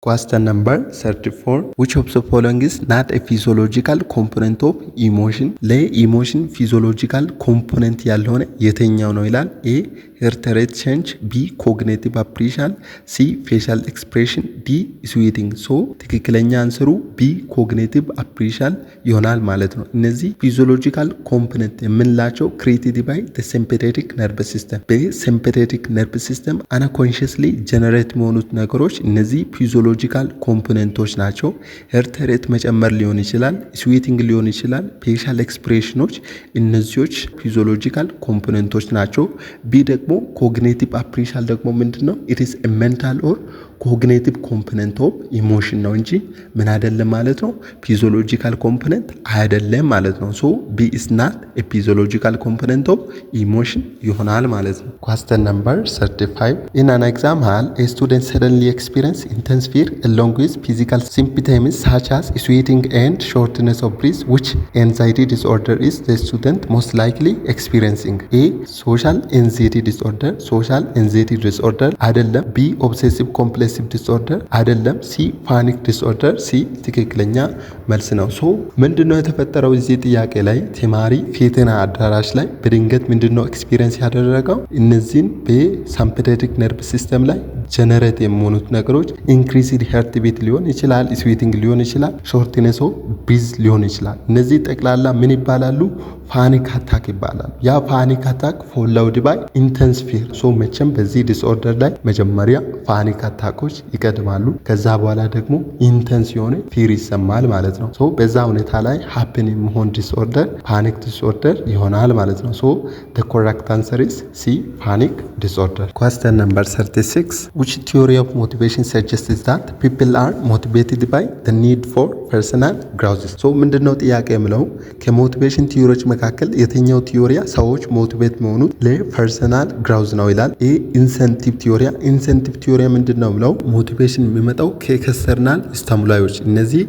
Question number 34. Which of the following is not a physiological component of emotion? ለ emotion physiological component ያልሆነ የትኛው ነው ይላል። A, heart rate change፣ B, cognitive appraisal፣ C, facial expression፣ D, sweating። So ትክክለኛ answer ኡ B, cognitive appraisal ይሆናል ማለት ነው። እነዚህ physiological component የምንላቸው created by sympathetic nerve system፣ በ sympathetic nerve system unconsciously generate የሚሆኑት ነገሮች እነዚህ physiological component ኦች ናቸው። Heart rate መጨመር ሊሆን ይችላል፣ sweating ሊሆን ይችላል፣ facial expression ኖች እነዚዎች physiological component ኦች ናቸው። B ደግሞ cognitive appraisal ደግሞ ምንድን ነው? It's mental or cognitive component of emotion ነው እንጂ ምን አይደለም ማለት ነው፣ physiological component አይደለም ማለት ነው። So B is not a physiological component of emotion ይሆናል ማለት ነው። Question number 35. In an exam hall, a student suddenly experience intense fear along with physical symptoms such as sweating and shortness of breath. Which anxiety disorder is the student most likely experiencing? A, social anxiety disorder፣ social anxiety disorder አይደለም። B, obsessive compulsive disorder አይደለም። C, panic disorder። C ትክክለኛ መልስ ነው። So ምንድነው የተፈጠረው እዚህ ጥያቄ ላይ? ተማሪ ፈተና አዳራሽ ላይ በድንገት ምንድነው experience ያደረገው? እነዚህን በ sympathetic nerve system ላይ generate የሚሆኑት ነገሮች increased heart beat ሊሆን ይችላል፣ sweating ሊሆን ይችላል፣ shortness of breath ሊሆን ይችላል። እነዚህ ጠቅላላ ምን ይባላሉ? Panic attack ይባላሉ። ያ panic attack followed by intense fear። So መቼም በዚህ disorder ላይ መጀመሪያ panic attack ኦች ይቀድማሉ። ከዛ በኋላ ደግሞ intense የሆነ fear ይሰማል ማለት ነው። So በዛ ሁኔታ ላይ happen የሚሆን disorder panic disorder ይሆናል ማለት ነው። So the correct answer is C, panic disorder። Question number 36. Which theory of motivation suggests that people are motivated by the need for personal growth? So ምንድነው ጥያቄ የሚለው? ከ motivation theory ዎች መካከል የትኛው theory ሰዎች motivate የሚሆኑት ለ personal growth ነው ይላል። A, incentive theory። Incentive theory ምንድን ነው የሚለው? Motivation የሚመጣው ከ external stimuli ዮች፣ እነዚህ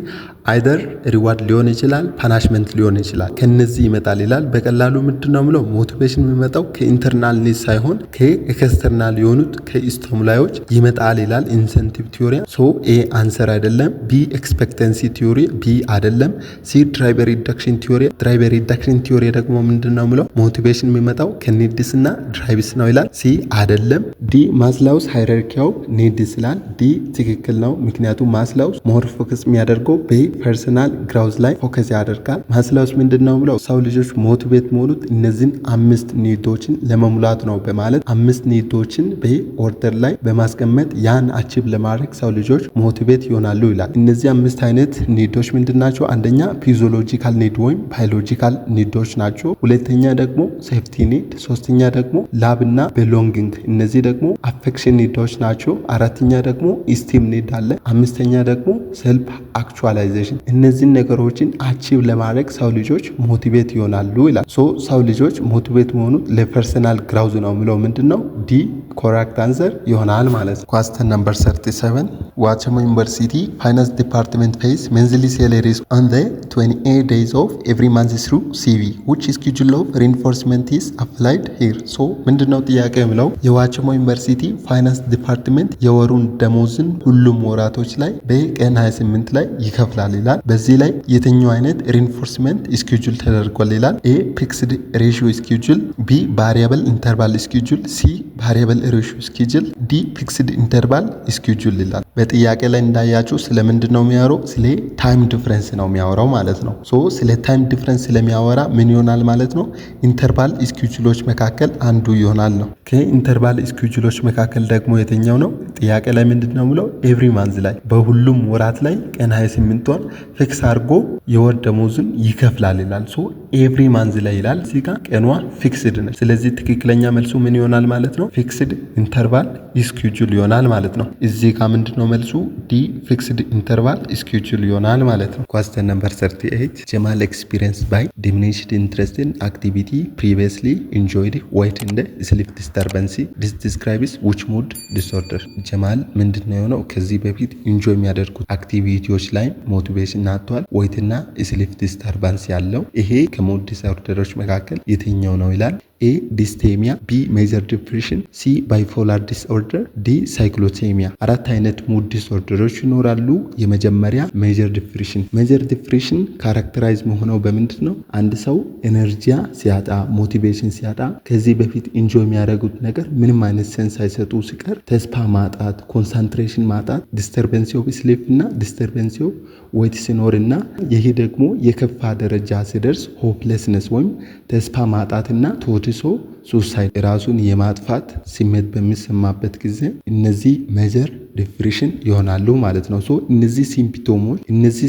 either reward ሊሆን ይችላል፣ punishment ሊሆን ይችላል። ከነዚህ ይመጣል ይላል። በቀላሉ ምንድን ነው የሚለው? Motivation የሚመጣው ከ internal need ሳይሆን ከ external የሆኑት ከ stimuli ዮች ይመጣል ይላል incentive theory። So A answer አይደለም። B, expectancy theory፣ B አይደለም። C, drive reduction theory። Drive reduction theory ደግሞ ምንድን ነው የሚለው? Motivation የሚመጣው ከ needs እና drives ነው ይላል። C አይደለም። D, Maslow's hierarchy of needs ይላል። D ትክክል ነው። ምክንያቱም Maslow's more focus የሚያደርገው በ personal growth ላይ focus ያደርጋል። Maslow's ምንድን ነው ብለው? ሰው ልጆች motivate የሚሆኑት እነዚህን አምስት need ኦችን ለመሙላት ነው በማለት አምስት need ኦችን በ order ላይ በማስቀመጥ ያን achieve ለማድረግ ሰው ልጆች motivate ይሆናሉ ይላል። እነዚህ አምስት አይነት need ኦች ምንድን ናቸው? አንደኛ physiological need ወይም biological need ኦች ናቸው። ሁለተኛ ደግሞ safety need፣ ሶስተኛ ደግሞ love እና belonging፣ እነዚህ ደግሞ affection need ኦች ናቸው። አራተኛ ደግሞ esteem need አለ። አምስተኛ ደግሞ self actualization። እነዚህን ነገሮችን achieve ለማድረግ ሰው ልጆች motivate ይሆናሉ ይላል። So ሰው ልጆች motivate የሚሆኑት ለ personal growth ነው የሚለው ምንድን ነው? D correct answer ይሆናል ማለት ነው። Question number 37. Wachemo University Finance Department pays monthly salaries on the 28 days of every month through CBE. Which schedule of reinforcement is applied here? So ምንድነው ጥያቄ የሚለው? የዋቸሞ ዩኒቨርሲቲ finance department የወሩን ደሞዝን ሁሉም ወራቶች ላይ በቀን 28 ላይ ይከፍላል ይላል። በዚህ ላይ የትኛው አይነት reinforcement schedule ተደርጓል ይላል። A, fixed ratio schedule፣ B, variable interval schedule፣ C, variable ratio schedule፣ D, fixed interval schedule ይላል። በጥያቄ ላይ እንዳያችሁ ስለምንድን ነው የሚያወራው? ስለ time difference ነው የሚያወራው ማለት ነው። So ስለ time difference ስለሚያወራ ምን ይሆናል ማለት ነው? Interval schedule ኦች መካከል አንዱ ይሆናል ነው። ከ interval schedule ኦች መካከል ደግሞ የትኛው ነው? ጥያቄ ላይ ምንድን ነው የሚለው? Every month ላይ በሁሉም ወራት ላይ ቀን 28ቷን fix አድርጎ የወር ደሞዙን ይከፍላል ይላል። So every month ላይ ይላል። እዚህ ጋር ቀኗ fixed ነች። ስለዚህ ትክክለኛ መልሱ ምን ይሆናል ማለት ነው? Fixed interval schedule ይሆናል ማለት ነው። እዚህ ጋር ምንድን ነው መልሱ? D, fixed interval schedule ይሆናል ማለት ነው። Question number 38. ጀማል experience by diminished interest in activity previously enjoyed, weight and sleep disturbance. This describes which mood disorder? ጀማል ምንድን ነው የሆነው? ከዚህ በፊት enjoy የሚያደርጉት activity ዎች ላይ motivation አጥቷል። Weight ና sleep disturbance ያለው ይሄ ከ mood disorder ኦች መካከል የትኛው ነው ይላል። A dysthymia፣ B major depression፣ C bipolar disorder፣ D cyclothymia። አራት አይነት mood disorder ኦች ይኖራሉ። የመጀመሪያ major depression። Major depression characterize የሚሆነው በምንድን ነው? አንድ ሰው energy ሲያጣ፣ motivation ሲያጣ፣ ከዚህ በፊት enjoy የሚያደርጉት ነገር ምንም አይነት sense ሳይሰጡ ሲቀር፣ ተስፋ ማጣት፣ concentration ማጣት፣ disturbance of sleep እና disturbance of weight ሲኖር እና ይህ ደግሞ የከፋ ደረጃ ሲደርስ hopelessness ወይም ተስፋ ማጣትና thoughts of suicide ራሱን የማጥፋት ስሜት በሚሰማበት ጊዜ እነዚህ major depression ይሆናሉ ማለት ነው። So እነዚህ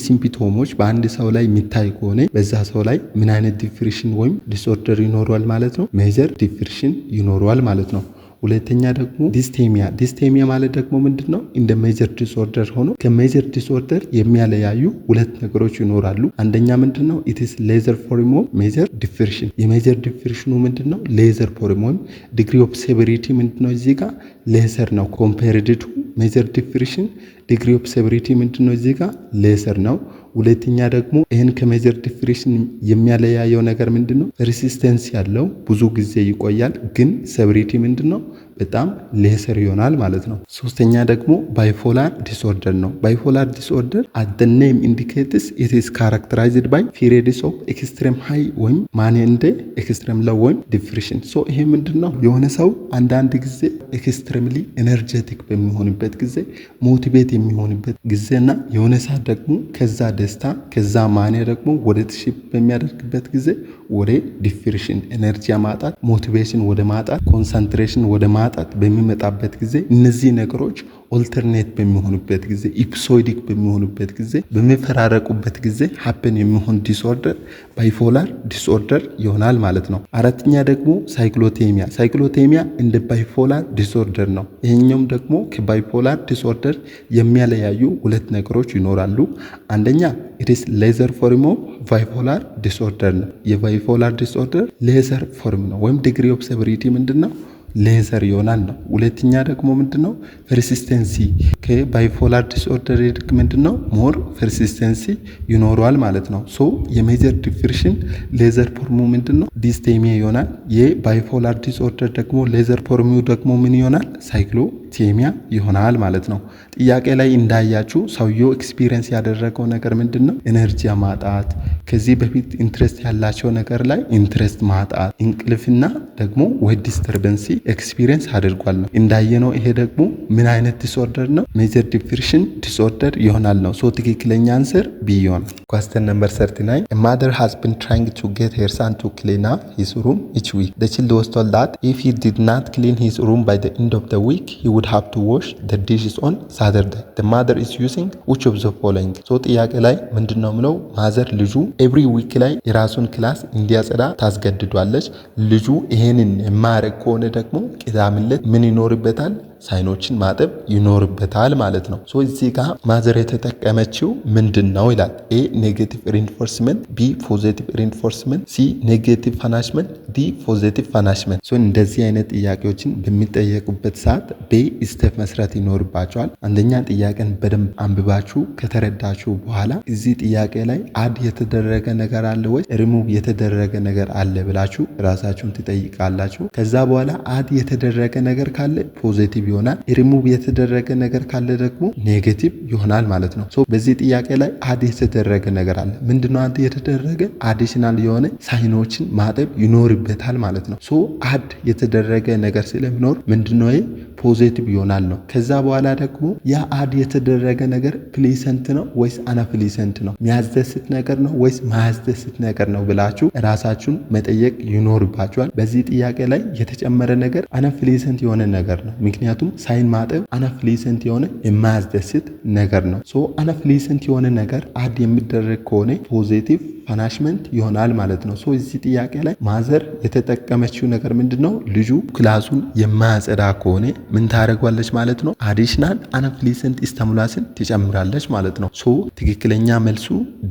symptom ኦች በአንድ ሰው ላይ የሚታይ ከሆነ በዛ ሰው ላይ ምን አይነት depression ወይም disorder ይኖረዋል ማለት ነው? Major depression ይኖረዋል ማለት ነው። ሁለተኛ ደግሞ dysthymia። Dysthymia ማለት ደግሞ ምንድን ነው? እንደ major disorder ሆኖ ከ major disorder የሚያለያዩ ሁለት ነገሮች ይኖራሉ። አንደኛ ምንድን ነው? It's lesser form of major depression። የ major depression ኑ ምንድን ነው? Lesser form ወይም degree of severity ምንድን ነው? እዚህ ጋር lesser ነው። Compared to major depression degree of severity ምንድን ነው? እዚህ ጋር lesser ነው። ሁለተኛ ደግሞ ይህን ከ major depression የሚያለያየው ነገር ምንድን ነው? Persistence ያለው ብዙ ጊዜ ይቆያል፣ ግን severity ምንድን ነው? በጣም lesser ይሆናል ማለት ነው። ሶስተኛ ደግሞ bipolar disorder ነው። Bipolar disorder as the name indicates, it is characterized by periods of extreme high ወይም mania and extreme low ወይም depression። So ይሄ ምንድን ነው? የሆነ ሰው አንዳንድ ጊዜ extremely energetic በሚሆንበት ጊዜ፣ motivate የሚሆንበት ጊዜና የሆነ ሰዓት ደግሞ ከዛ ደስታ ከዛ mania ደግሞ ወደ shift በሚያደርግበት ጊዜ ወደ depression፣ energy ማጣት፣ motivation ወደ ማጣት፣ concentration ወደ ማጣት በሚመጣበት ጊዜ፣ እነዚህ ነገሮች alternate በሚሆኑበት ጊዜ፣ episodic በሚሆኑበት ጊዜ፣ በሚፈራረቁበት ጊዜ happen የሚሆን disorder bipolar disorder ይሆናል ማለት ነው። አራተኛ ደግሞ cyclothymia። Cyclothymia እንደ bipolar disorder ነው። ይሄኛውም ደግሞ ከ bipolar disorder የሚያለያዩ ሁለት ነገሮች ይኖራሉ። አንደኛ it's lesser form of bipolar disorder ነው። የ bipolar disorder lesser form ነው ወይም degree of severity ምንድን ነው? Lesser ይሆናል ነው። ሁለተኛ ደግሞ ምንድን ነው? Persistency ከ bipolar disorder ይልቅ ምንድን ነው? More persistency ይኖረዋል ማለት ነው። So የ major depression lesser form ኡ ምንድን ነው? Dysthymia ይሆናል። የ bipolar disorder ደግሞ lesser form ኡ ደግሞ ምን ይሆናል? Cyclothymia ይሆናል ማለት ነው። ጥያቄ ላይ እንዳያችሁ ሰውየው experience ያደረገው ነገር ምንድን ነው? Energy ማጣት፣ ከዚህ በፊት interest ያላቸው ነገር ላይ interest ማጣት፣ እንቅልፍና ደግሞ weight disturbance experience አድርጓል ነው እንዳየነው። ይሄ ደግሞ ምን አይነት disorder ነው? Major depression disorder ይሆናል ነው። So ትክክለኛ answer B ይሆናል። Question number 39. A mother has been trying to get her son to clean up his room each week. The child was told that if he did not clean his room by the end of the week, he would have to wash the dishes on Saturday. The mother is using which of the following? So ጥያቄ ላይ ምንድን ነው ምለው mother ልጁ every week ላይ የራሱን class እንዲያጸዳ ታስገድዷለች። ልጁ ይሄንን የማያደርግ ከሆነ ደግሞ ቅዳሜ ዕለት ምን ይኖርበታል? ሳህኖችን ማጠብ ይኖርበታል ማለት ነው። So እዚህ ጋር mother የተጠቀመችው ምንድን ነው ይላል። A negative reinforcement፣ B positive reinforcement፣ C negative punishment፣ D positive punishment። So እንደዚህ አይነት ጥያቄዎችን በሚጠየቁበት ሰዓት በ step መስራት ይኖርባችኋል። አንደኛ ጥያቄን በደንብ አንብባችሁ ከተረዳችሁ በኋላ እዚህ ጥያቄ ላይ add የተደረገ ነገር አለ ወይ ሪሙቭ የተደረገ ነገር አለ ብላችሁ ራሳችሁን ትጠይቃላችሁ። ከዛ በኋላ add የተደረገ ነገር ካለ ፖዚቲቭ ይሆናል። ሪሙቭ የተደረገ ነገር ካለ ደግሞ negative ይሆናል ማለት ነው። So በዚህ ጥያቄ ላይ add የተደረገ ነገር አለ። ምንድነው add የተደረገ? Additional የሆነ ሳህኖችን ማጠብ ይኖርበታል ማለት ነው። So add የተደረገ ነገር ስለሚኖር ምንድነው ይሄ positive ይሆናል ነው። ከዛ በኋላ ደግሞ ያ add የተደረገ ነገር pleasant ነው ወይስ unpleasant ነው፣ የሚያስደስት ነገር ነው ወይስ ማያስደስት ነገር ነው ብላችሁ ራሳችሁን መጠየቅ ይኖርባችኋል። በዚህ ጥያቄ ላይ የተጨመረ ነገር unpleasant የሆነ ነገር ነው። ምክንያቱም ሳህን ማጠብ unpleasant የሆነ የማያስደስት ነገር ነው። So unpleasant የሆነ ነገር add የሚደረግ ከሆነ positive punishment ይሆናል ማለት ነው። So እዚህ ጥያቄ ላይ mother የተጠቀመችው ነገር ምንድን ነው? ልጁ class ኡን የማያጸዳ ከሆነ ምን ታደርጓለች ማለት ነው? Additional unpleasant stimulus ን ትጨምራለች ማለት ነው። So ትክክለኛ መልሱ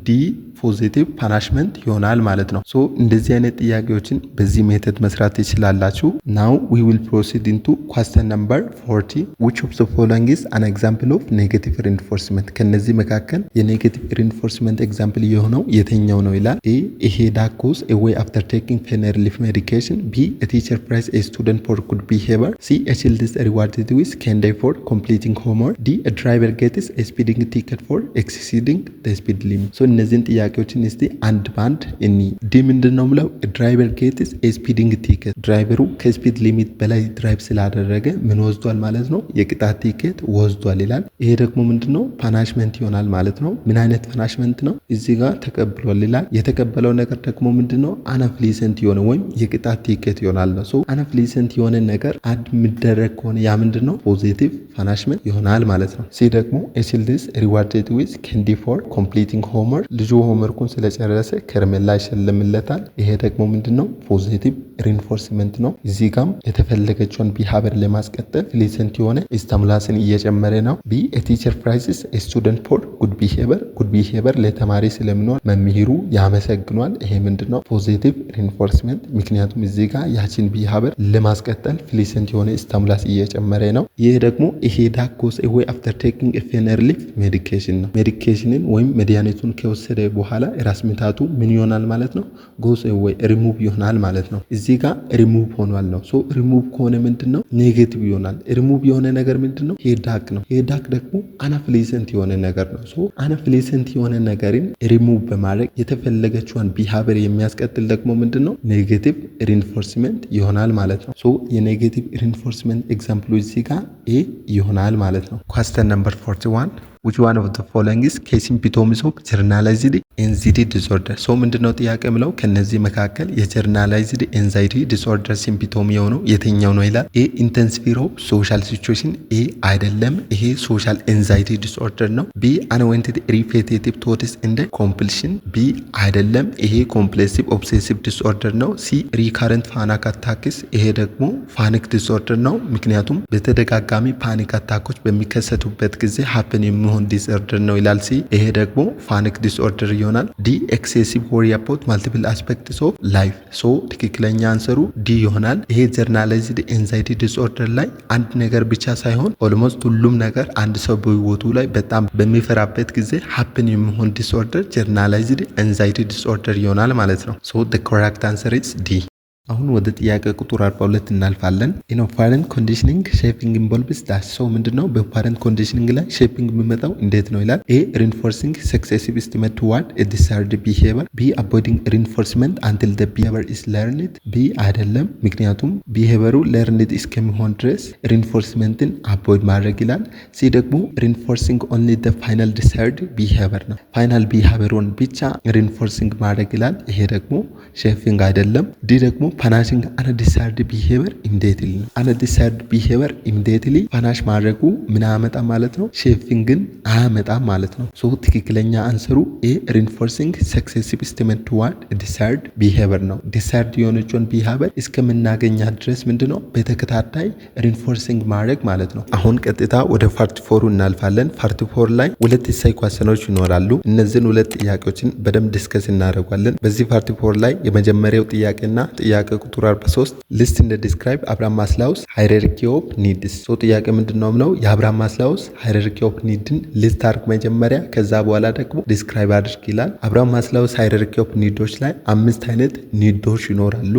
D positive punishment ይሆናል ማለት ነው። So እንደዚህ አይነት ጥያቄዎችን በዚህ method መስራት ትችላላችሁ። Now we will proceed into question number 40. Which of the following is an example of negative reinforcement? ከነዚህ መካከል የ negative reinforcement example የሆነው የትኛው ነው ይላል። A, a headache goes away after taking pain relief medication. B, a teacher praise a student for good behavior. C, a child is rewarded with candy for completing homework. D, a driver gets a speeding ticket for exceeding the speed limit. So እነዚህን ጥያቄዎችን እስቲ አንድ ባንድ እኒ። D ምንድን ነው ምለው? Driver gets a speeding ticket. Driver ኡ ከ speed limit በላይ drive ስላደረገ ምን ወስዷል ማለት ነው? የቅጣት ቲኬት ወስዷል ይላል። ይሄ ደግሞ ምንድን ነው? Punishment ይሆናል ማለት ነው። ምን አይነት punishment ነው? እዚህ ጋር ተቀብሏል ይላል። የተቀበለው ነገር ደግሞ ምንድን ነው? Unpleasant የሆነ ወይም የቅጣት ቲኬት ይሆናል ነው። So unpleasant የሆነ ነገር add የሚደረግ ከሆነ ያ ምንድን ነው? Positive punishment ይሆናል ማለት ነው። C ደግሞ a child is rewarded with candy for completing homework. ልጁ homework ኡን ስለጨረሰ ከረሜላ ይሸልምለታል። ይሄ ደግሞ ምንድን ነው? Positive reinforcement ነው። እዚህ ጋም የተፈለገችውን behavior ለማስቀጠል pleasant የሆነ stimulus ን እየጨመረ ነው። D, teacher praises student for good behavior. Good behavior ለተማሪ ስለሚኖር መምህሩ ያመሰግኗል። ይሄ ምንድን ነው? Positive reinforcement። ምክንያቱም እዚህ ጋር ያችን behavior ለማስቀጠል pleasant የሆነ stimulus እየጨመረ ነው። ይህ ደግሞ a headache goes away after taking pain relief medication ነው። Medication ን ወይም መድኃኒቱን ከወሰደ በኋላ ራስ ምታቱ ምን ይሆናል ማለት ነው? ጎስ ኤዌይ ሪሙቭ ይሆናል ማለት ነው። እዚህ ጋር ሪሙቭ ሆኗል ነው። ሶ ሪሙቭ ከሆነ ምንድን ነው? Negative ይሆናል። ሪሙቭ የሆነ ነገር ምንድን ነው? Headache ነው። Headache ደግሞ unpleasant የሆነ ነገር ነው። So unpleasant የሆነ ነገርን ሪሙቭ በማድረግ የተፈለገችውን behavior የሚያስቀጥል ደግሞ ምንድን ነው? Negative reinforcement ይሆናል ማለት ነው። So የ negative reinforcement example ኡ እዚህ ጋር A ይሆናል ማለት ነው። Question number 41. Which one of the following is key symptoms of generalized anxiety disorder? So ምንድነው ጥያቄ ምለው? ከነዚህ መካከል የ generalized anxiety disorder symptom የሆነው የትኛው ነው ይላል። A, intense fear of social situation። A አይደለም፣ ይሄ social anxiety disorder ነው። B, unwanted repetitive thoughts and compulsion። B አይደለም፣ ይሄ compulsive obsessive disorder ነው። C, recurrent panic attacks። ይሄ ደግሞ panic disorder ነው። ምክንያቱም በተደጋጋሚ panic attack ኦች በሚከሰቱበት ጊዜ happen የሚሆን disorder ነው ይላል C። ይሄ ደግሞ panic disorder ይሆናል። D, excessive worry about multiple aspects of life። So ትክክለኛ answer ኡ D ይሆናል። ይሄ generalized anxiety disorder ላይ አንድ ነገር ብቻ ሳይሆን almost ሁሉም ነገር አንድ ሰው በህይወቱ ላይ በጣም በሚፈራበት ጊዜ happen የሚሆን disorder generalized anxiety disorder ይሆናል ማለት ነው። So the correct answer is D። አሁን ወደ ጥያቄ ቁጥር 42 እናልፋለን። In operant conditioning, shaping involves dash. So ምንድነው? በ operant conditioning ላይ shaping የሚመጣው እንዴት ነው ይላል። A, reinforcing successive stimuli toward a desired behavior. B, avoiding reinforcement until the behavior is learned. B አይደለም፣ ምክንያቱም behavior ኡ learned እስከሚሆን ድረስ reinforcement ን avoid ማድረግ ይላል። C ደግሞ reinforcing only the final desired behavior ነው። Final behavior ኡን ብቻ reinforcing ማድረግ ይላል። ይሄ ደግሞ shaping አይደለም። D ደግሞ punishing undesired behavior immediately ነው። Undesired behavior immediately punish ማድረጉ ምን አያመጣም ማለት ነው? Shaping ን አያመጣም ማለት ነው። So ትክክለኛ answer ኡ A, reinforcing successive stimuli toward desired behavior ነው። Desired የሆነችውን behavior እስከምናገኛት ድረስ ምንድነው? በተከታታይ reinforcing ማድረግ ማለት ነው። አሁን ቀጥታ ወደ part four ኡ እናልፋለን። Part four ላይ ሁለት essay question ኦች ይኖራሉ። እነዚህን ሁለት ጥያቄዎችን በደንብ discuss እናደርጓለን። በዚህ part four ላይ የመጀመሪያው ጥያቄና ጥያቄ ቁጥር 43, list and describe Abraham Maslow's hierarchy of needs። So ጥያቄ ምንድን ነው ምለው? የአብርሃም Maslow's hierarchy of need ን list አድርግ መጀመሪያ፣ ከዛ በኋላ ደግሞ describe አድርግ ይላል። Abraham Maslow's hierarchy of need ኦች ላይ አምስት አይነት need ኦች ይኖራሉ።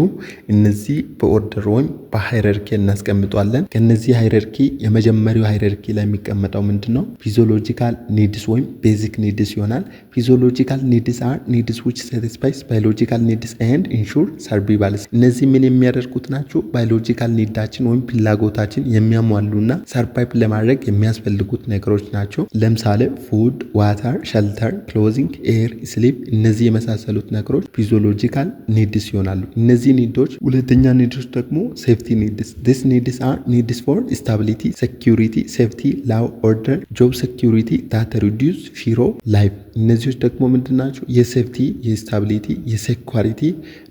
እነዚህ በ order ወይም በ hierarchy እናስቀምጧለን። ከነዚህ hierarchy የመጀመሪያው hierarchy ላይ የሚቀመጠው ምንድን ነው? Physiological needs ወይም basic needs ይሆናል። Physiological needs are needs which satisfies biological needs and ensure survivals። እነዚህ ምን የሚያደርጉት ናቸው? Biological need ኣችን ወይም ፍላጎታችን የሚያሟሉና survive ለማድረግ የሚያስፈልጉት ነገሮች ናቸው። ለምሳሌ food፣ water፣ shelter፣ clothing፣ air፣ sleep እነዚህ የመሳሰሉት ነገሮች physiological needs ይሆናሉ። እነዚህ need ኦች ሁለተኛ need ኦች ደግሞ safety needs. This needs are needs for stability, security, safety, law, order, job security that reduce fear of life። እነዚዎች ደግሞ ምንድን ናቸው? የ safety፣ የ stability፣ የ security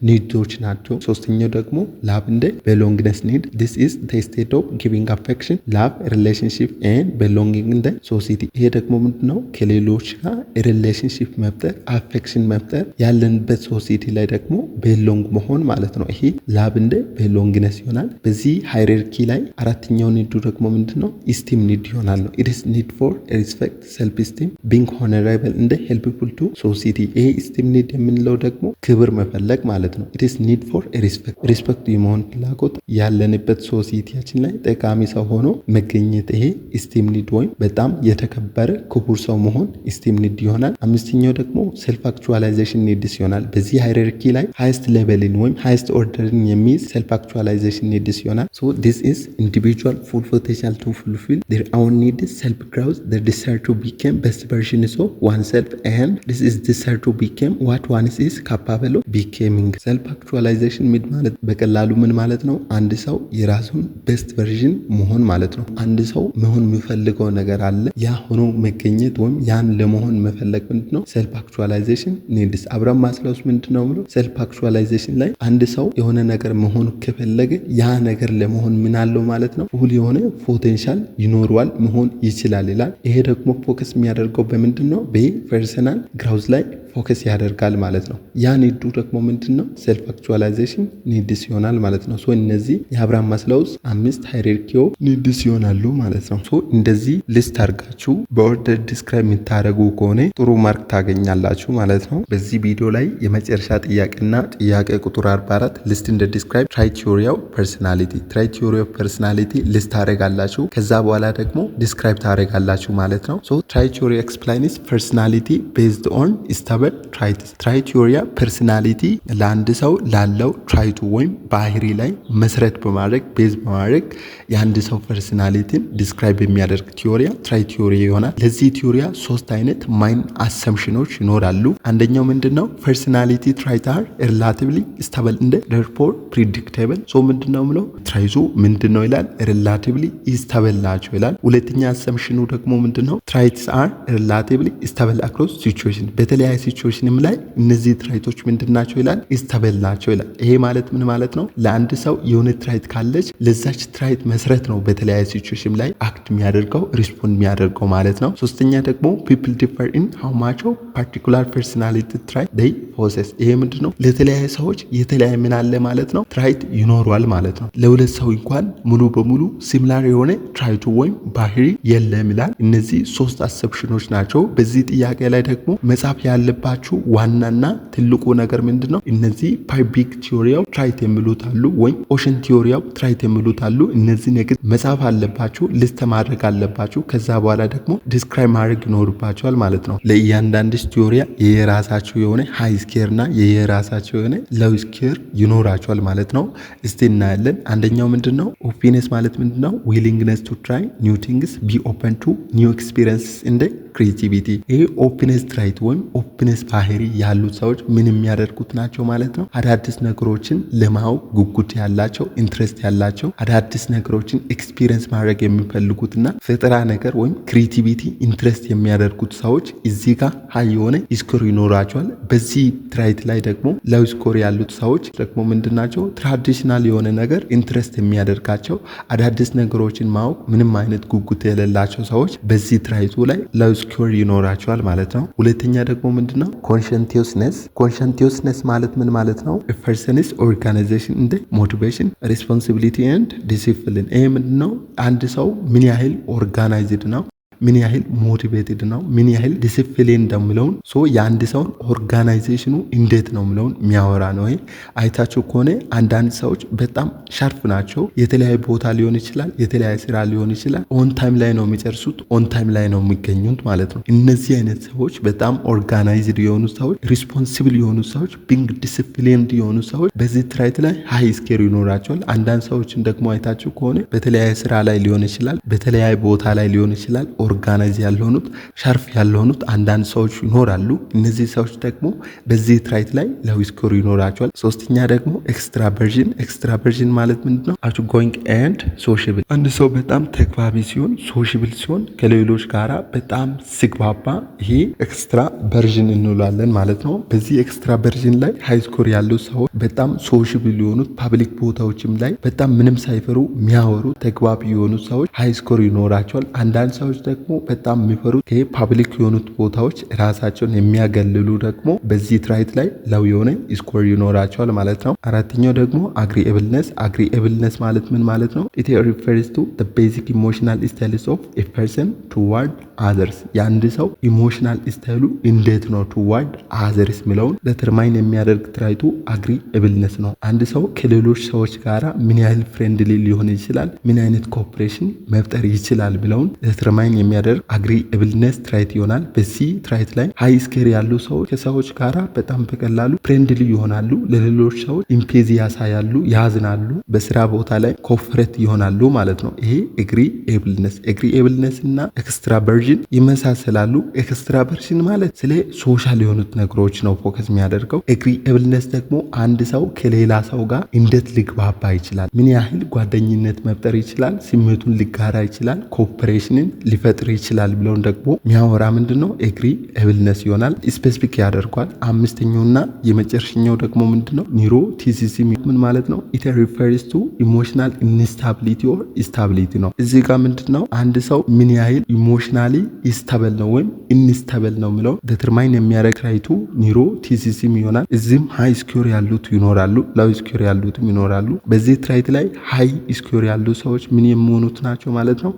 need ኦች ናቸው። ሶስተኛ ደግሞ social needs. This needs are needs for ሶስተኛው ደግሞ love and belongingness need. This is the state of giving affection, love, relationship and belonging in the society። ይሄ ደግሞ ምንድነው? ከሌሎች ጋር relationship መፍጠር፣ affection መፍጠር፣ ያለንበት society ላይ ደግሞ belong መሆን ማለት ነው። ይሄ love and belongingness ይሆናል። በዚህ hierarchy ላይ አራተኛው need ኡ ደግሞ ምንድን ነው? Esteem need ይሆናል ነው። It's need for respect, self esteem, being honorable and helpful to society። ይሄ esteem need የምንለው ደግሞ ክብር መፈለግ ማለት ነው። It's need for respect፣ respect የመሆን ፍላጎት፣ ያለንበት society ያችን ላይ ጠቃሚ ሰው ሆኖ መገኘት፣ ይሄ esteem need ወይም በጣም የተከበረ ክቡር ሰው መሆን esteem need ይሆናል። አምስተኛው ደግሞ self actualization needs ይሆናል። በዚህ hierarchy ላይ highest level ን ወይም highest order ን የሚይዝ self actualization needs ይሆናል። So this is individual full potential to fulfill their own needs, self growth, the desire to become best versions of oneself, and this is desire to become what one is capable of becoming። Self actualization need ማለት በቀላሉ ምን ማለት ነው? አንድ ሰው የራሱን best version መሆን ማለት ነው። አንድ ሰው መሆን የሚፈልገው ነገር አለ። ያ ሆኖ መገኘት ወይም ያን ለመሆን መፈለግ ምንድን ነው? Self actualization needs። አብርሃም ማስሎውስ ምንድን ነው ብሎ self actualization ላይ አንድ ሰው የሆነ ነገር መሆን ከፈለገ ያ ነገር ለመሆን ምን አለው ማለት ነው? Full የሆነ potential ይኖረዋል፣ መሆን ይችላል ይላል። ይሄ ደግሞ focus የሚያደርገው በምንድን ነው? በ personal growth ላይ focus ያደርጋል ማለት ነው። ያ need ኡ ደግሞ ምንድን ነው? Self actualization needs ይሆናል ማለት ነው። So እነዚህ የአብርሃም ማስሎውስ አምስት hierarchy of needs ይሆናሉ ማለት ነው። So እንደዚህ list አድርጋችሁ በ order describe የምታደርጉ ከሆነ ጥሩ mark ታገኛላችሁ ማለት ነው። በዚህ ቪዲዮ ላይ የመጨረሻ ጥያቄና ጥያቄ ቁጥር 44 list and describe trait theory of personality። Trait theory of personality list ታደርጋላችሁ። ከዛ በኋላ ደግሞ describe ታደርጋላችሁ ማለት ነው። So trait theory explains personality based on stable traits። Trait theory personality ለአንድ ሰው ላለው trait ኡ ወይም ባህሪ ላይ መሰረት በማድረግ፣ base በማድረግ የአንድ ሰው personality ን describe የሚያደርግ theory trait theory ይሆናል። ለዚህ theory ሶስት አይነት main assumption ኖች ይኖራሉ። አንደኛው ምንድን ነው? Personality trait are relatively stable and therefore predictable። So ምንድን ነው ምለው trait ኡ ምንድን ነው ይላል? Relatively stable ናቸው ይላል። ሁለተኛ assumption ኑ ደግሞ ምንድን ነው? Traits are relatively stable across situation። በተለያየ situation ም ላይ እነዚህ trait ኦች ምንድን ናቸው ይላል? Stable ናቸው ይላል። ይሄ ማለት ምን ማለት ነው? ለአንድ ሰው የሆነ trait ካለች ለዛች trait መሰረት ነው በተለያየ situation ላይ act የሚያደርገው፣ respond የሚያደርገው ማለት ነው። ሶስተኛ ደግሞ people differ in how much of particular personality trait they possess። ይሄ ምንድን ነው? ለተለያየ ሰዎች የተለያየ ምን አለ ማለት ነው? Trait ይኖረዋል ማለት ነው። ለሁለት ሰው እንኳን ሙሉ በሙሉ similar የሆነ trait ኡ ወይም ባህሪ የለም ይላል። እነዚህ ሶስት assumption ኖች ናቸው። በዚህ ጥያቄ ላይ ደግሞ መጻፍ ያለባችሁ ዋናና ትልቁ ነገር ምንድን ነው? እነዚህ five big theory of trait የሚሉት አሉ፣ ወይም OCEAN theory of trait የሚሉት አሉ። እነዚህ ነገር መጻፍ አለባችሁ፣ list ማድረግ አለባችሁ። ከዛ በኋላ ደግሞ describe ማድረግ ይኖርባችኋል ማለት ነው። ለእያንዳንድ theory የየራሳቸው የሆነ high score እና የየራሳቸው የሆነ low score ይኖራቸዋል ማለት ነው። እስቲ እናያለን። አንደኛው ምንድን ነው? Openness ማለት ምንድን ነው? Willingness to try new things, be open to new experience and creativity። ይሄ openness trait ወይም openness ባህሪ ያሉት ሰዎች ምን የሚያደርጉት ናቸው ማለት ነው? አዳዲስ ነገሮችን ለማወቅ ጉጉት ያላቸው፣ interest ያላቸው፣ አዳዲስ ነገሮችን experience ማድረግ የሚፈልጉትና ፈጠራ ነገር ወይም creativity interest የሚያደርጉት ሰዎች እዚህ ጋር high የሆነ score ይኖራቸዋል። በዚህ trait ላይ ደግሞ low score ያሉት ሰዎች ደግሞ ምንድን ናቸው? Traditional የሆነ ነገር interest የሚያደርጋቸው፣ አዳዲስ ነገሮችን ማወቅ ምንም አይነት ጉጉት የሌላቸው ሰዎች በዚህ trait ኡ ላይ low score ይኖራቸዋል ማለት ነው። ሁለተኛ ደግሞ ምንድነው? Conscientiousness። Conscientiousness ማለት ምን ማለት ነው? Person's organization and motivation, responsibility and discipline። ይሄ ምንድነው? አንድ ሰው ምን ያህል organized ነው፣ ምን ያህል motivated ነው፣ ምን ያህል ዲሲፕሊን እንደሚለውን፣ so የአንድ ሰውን organization ኑ እንዴት ነው የሚለውን የሚያወራ ነው። ይሄ አይታችሁ ከሆነ አንዳንድ ሰዎች በጣም sharp ናቸው። የተለያየ ቦታ ሊሆን ይችላል፣ የተለያየ ስራ ሊሆን ይችላል። On time ላይ ነው የሚጨርሱት፣ on time ላይ ነው የሚገኙት ማለት ነው። እነዚህ አይነት ሰዎች በጣም organized የሆኑ ሰዎች፣ responsible የሆኑ ሰዎች፣ being disciplined የሆኑ ሰዎች በዚህ trait ላይ high score ይኖራቸዋል። አንዳንድ ሰዎችን ደግሞ አይታችሁ ከሆነ በተለያየ ስራ ላይ ሊሆን ይችላል፣ በተለያየ ቦታ ላይ ሊሆን ይችላል፣ organized አይደሉም። organize ያልሆኑት፣ sharp ያልሆኑት አንዳንድ ሰዎች ይኖራሉ። እነዚህ ሰዎች ደግሞ በዚህ trait ላይ low score ይኖራቸዋል። ሶስተኛ ደግሞ extraversion። Extraversion ማለት ምንድን ነው? Outgoing and sociable። አንድ ሰው በጣም ተግባቢ ሲሆን፣ sociable ሲሆን፣ ከሌሎች ጋራ በጣም ሲግባባ ይሄ extraversion እንላለን ማለት ነው። በዚህ extraversion ላይ high score ያሉ ሰዎች በጣም sociable የሆኑት፣ public ቦታዎችም ላይ በጣም ምንም ሳይፈሩ የሚያወሩ፣ ተግባቢ የሆኑ ሰዎች high score ይኖራቸዋል። አንዳንድ ሰዎች ደግሞ በጣም የሚፈሩት፣ ከ public የሆኑት ቦታዎች ራሳቸውን የሚያገልሉ ደግሞ በዚህ trait ላይ low የሆነ score ይኖራቸዋል ማለት ነው። አራተኛው ደግሞ agreeableness። Agreeableness ማለት ምን ማለት ነው? It refers to basic emotional styles of a person toward others። የአንድ ሰው emotional style ኡ እንዴት ነው toward others የሚለውን determine የሚያደርግ trait ኡ agreeableness ነው። አንድ ሰው ከሌሎች ሰዎች ጋራ ምን ያህል friendly ሊሆን ይችላል፣ ምን አይነት cooperation መፍጠር ይችላል ብለውን determine የሚያደርግ agreeableness trait ይሆናል። በዚህ trait ላይ high score ያሉ ሰዎች ከሰዎች ጋራ በጣም በቀላሉ friendly ይሆናሉ። ለሌሎች ሰዎች empathy ያሳያሉ፣ ያዝናሉ፣ በስራ ቦታ ላይ cooperate ይሆናሉ ማለት ነው። ይሄ agreeableness። Agreeableness እና extraversion ይመሳሰላሉ። Extraversion ማለት ስለ social የሆኑት ነገሮች ነው focus የሚያደርገው። Agreeableness ደግሞ አንድ ሰው ከሌላ ሰው ጋር እንዴት ሊግባባ ይችላል፣ ምን ያህል ጓደኝነት መፍጠር ይችላል፣ ስሜቱን ሊጋራ ይችላል፣ cooperation ን ሊፈጥር ይችላል ብለውን ደግሞ የሚያወራ ምንድን ነው? Agreeableness ይሆናል። Specific ያደርጓል። አምስተኛውና የመጨረሻኛው ደግሞ ምንድን ነው? Neuroticism ምን ማለት ነው? It refers to emotional instability or stability ነው። እዚህ ጋር ምንድን ነው? አንድ ሰው ምን ያህል emotionally stable ነው ወይም unstable ነው የሚለው determine የሚያደርግ trait ኡ neuroticism ይሆናል። እዚህም high score ያሉት ይኖራሉ፣ low score ያሉትም ይኖራሉ። በዚህ trait ላይ high score ያሉ ሰዎች ምን የሚሆኑት ናቸው ማለት ነው?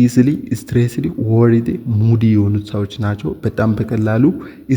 Easily stressed፣ worried፣ moody የሆኑት ሰዎች ናቸው። በጣም በቀላሉ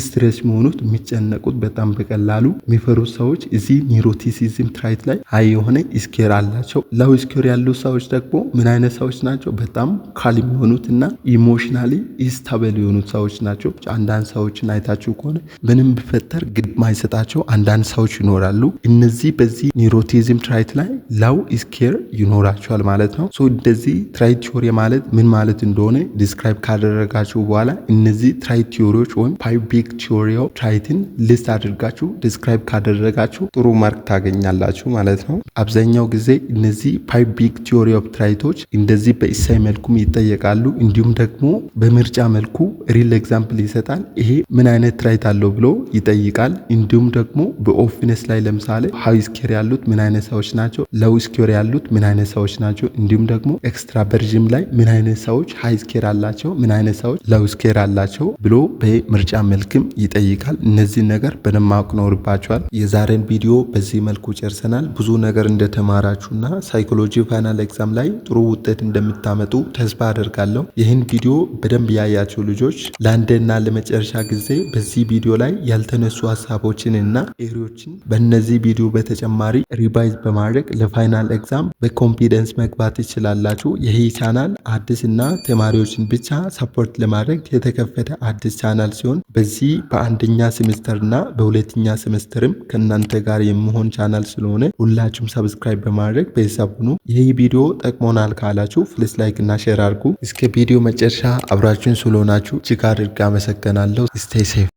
stress የሚሆኑት፣ የሚጨነቁት፣ በጣም በቀላሉ የሚፈሩት ሰዎች እዚህ neuroticism trait ላይ high የሆነ score አላቸው። Low score ያሉ ሰዎች ደግሞ ምን አይነት ሰዎች ናቸው? በጣም calm የሆኑት እና emotionally stable የሆኑት ሰዎች ናቸው። አንዳንድ ሰዎችን አይታችሁ ከሆነ ምንም ቢፈጠር ግድ ማይሰጣቸው አንዳንድ ሰዎች ይኖራሉ። እነዚህ በዚህ neuroticism trait ላይ low score ይኖራቸዋል ማለት ነው። So እንደዚህ trait theory ማለት ምን ማለት እንደሆነ describe ካደረጋችሁ በኋላ እነዚህ trait theory ዎች ወይም five big theory of trait ን list አድርጋችሁ describe ካደረጋችሁ ጥሩ mark ታገኛላችሁ ማለት ነው። አብዛኛው ጊዜ እነዚህ five big theory of trait ኦች እንደዚህ በ essay መልኩም ይጠየቃሉ። እንዲሁም ደግሞ በምርጫ መልኩ real example ይሰጣል። ይሄ ምን አይነት trait አለው ብሎ ይጠይቃል። እንዲሁም ደግሞ በ openness ላይ ለምሳሌ high score ያሉት ምን አይነት ሰዎች ናቸው፣ low score ያሉት ምን አይነት ሰዎች ናቸው፣ እንዲሁም ደግሞ extraversion ላይ ምን አይነት ሰዎች high score አላቸው፣ ምን አይነት ሰዎች low score አላቸው ብሎ በምርጫ መልክም ይጠይቃል። እነዚህን ነገር በደንብ ማወቅ ይኖርባችኋል። የዛሬን ቪዲዮ በዚህ መልኩ ጨርሰናል። ብዙ ነገር እንደተማራችሁና psychology final exam ላይ ጥሩ ውጤት እንደምታመጡ ተስፋ አደርጋለሁ። ይህን ቪዲዮ በደንብ ያያችሁ ልጆች ለአንዴና ለመጨረሻ ጊዜ በዚህ ቪዲዮ ላይ ያልተነሱ ሀሳቦችን እና area ዎችን በእነዚህ ቪዲዮ በተጨማሪ revise በማድረግ ለ final exam በ confidence መግባት ትችላላችሁ። ይህ ቻናል አዲስ እና ተማሪዎችን ብቻ support ለማድረግ የተከፈተ አዲስ ቻናል ሲሆን በዚህ በአንደኛ ሴሚስተር እና በሁለተኛ ሴሚስተርም ከእናንተ ጋር የሚሆን ቻናል ስለሆነ ሁላችሁም subscribe በማድረግ ቤተሰብ ሁኑ። ይህ ቪዲዮ ጠቅሞናል ካላችሁ please like እና share አድርጉ። እስከ ቪዲዮ መጨረሻ አብራችሁን ስለሆናችሁ እጅግ አድርጌ አመሰግናለሁ። Stay safe.